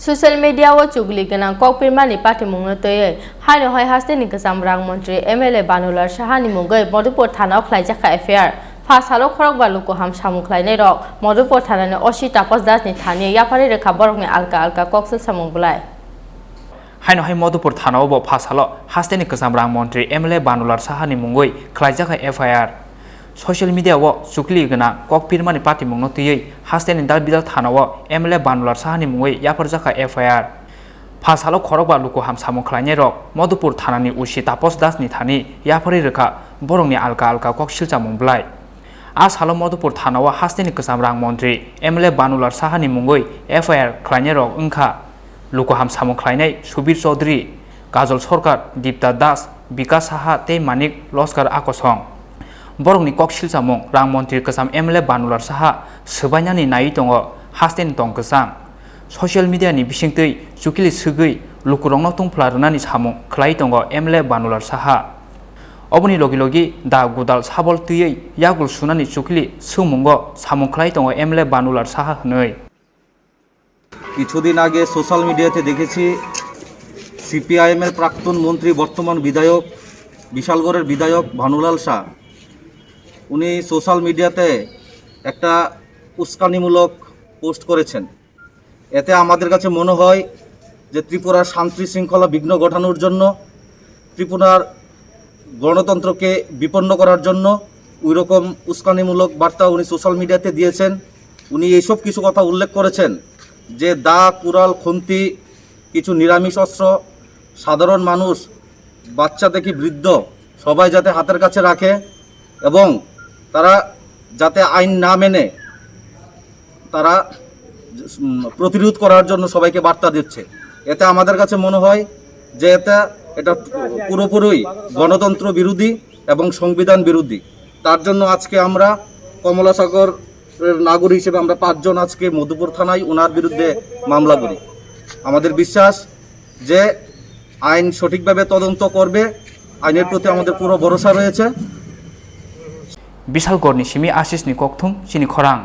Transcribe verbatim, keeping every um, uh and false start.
Social media o chukli gwnang kok pirmani patimungno twiwi haino hai hasteni kwcham rang montri M L A Banulal Saha ni mungwi Madhupur thana o khlaijak kha F I R. Pha salo khorokba luku ham samung khlainai rok Madhupur thana ni O C Tapas Das ni thani yapharwi rwkha borok ni alka alka kok silsamung bwlai. Haino hai Madhupur thana o bo pha salo hasteni kwcham rang montri M L A Banulal Saha ni mungwi khlaijak kha F I R. Social media o chukli gwnang kok pirmani patimungno twiwi hasteni Dalbidal thana o M L A Banulal Saha ni mungwi yapharjak kha F I R. Pha salo khorokba luku ham samung khlainai rok Madhupur thana ni O C Tapas Das ni thani yapharwi rwkha borok ni alka alka kok silchamung bwlai. A salo Madhupur thana o hasteni kwcham rang montri M L A Banulal Saha ni mungwi F I R khlainai rok wngkha luku ham samung khlainai Subir Chaudhary, Kajol Sarkar, Dipta Das, Bikas Saha tei Manik Loskar Akosong. Borokni kok silchamung rang montri kwcham M L A Banulal Saha swbainani naiwi tongo hasteni tong kwchang. Social media ni bisingtwi chukili swgwi lukurokno tungphla rwnani samung khlai tongo M L A Banulal Saha. Oboni logi logi da gudal sabol twiwi yagul sunani chukili swngmungo samung khlai tongo M L A Banulal Saha hwnwi. কিছুদিন আগে সোশ্যাল মিডিয়াতে দেখেছি সিপিআইএম এর প্রাক্তন মন্ত্রী, বর্তমান বিধায়ক, বিশালগড়ের বিধায়ক ভানুলাল শাহ, উনি সোশ্যাল মিডিয়াতে একটা উস্কানিমূলক পোস্ট করেছেন। এতে আমাদের কাছে মনে হয় যে ত্রিপুরার শান্তি শৃঙ্খলা বিঘ্ন ঘটানোর জন্য, ত্রিপুরার গণতন্ত্রকে বিপন্ন করার জন্য ওইরকম উস্কানিমূলক বার্তা উনি সোশ্যাল মিডিয়াতে দিয়েছেন। উনি এইসব কিছু কথা উল্লেখ করেছেন যে দা, কুড়াল, খুন্তি, কিছু নিরামিষ অস্ত্র সাধারণ মানুষ, বাচ্চা থেকে বৃদ্ধ, সবাই যাতে হাতের কাছে রাখে এবং তারা যাতে আইন না মেনে তারা, উম, প্রতিরোধ করার জন্য সবাইকে বার্তা দিচ্ছে। এতে আমাদের কাছে মনে হয় যে এটা, এটা পুরোপুরি গণতন্ত্র বিরোধী এবং সংবিধান বিরোধী। তার জন্য আজকে আমরা কমলাসাগরের নাগরিক হিসেবে আমরা পাঁচজন আজকে মধুপুর থানায় ওনার বিরুদ্ধে মামলা করি। আমাদের বিশ্বাস যে আইন সঠিকভাবে তদন্ত করবে, আইনের প্রতি আমাদের পুরো ভরসা রয়েছে। Bisalgorni simi Asisni kokthum chini khorang.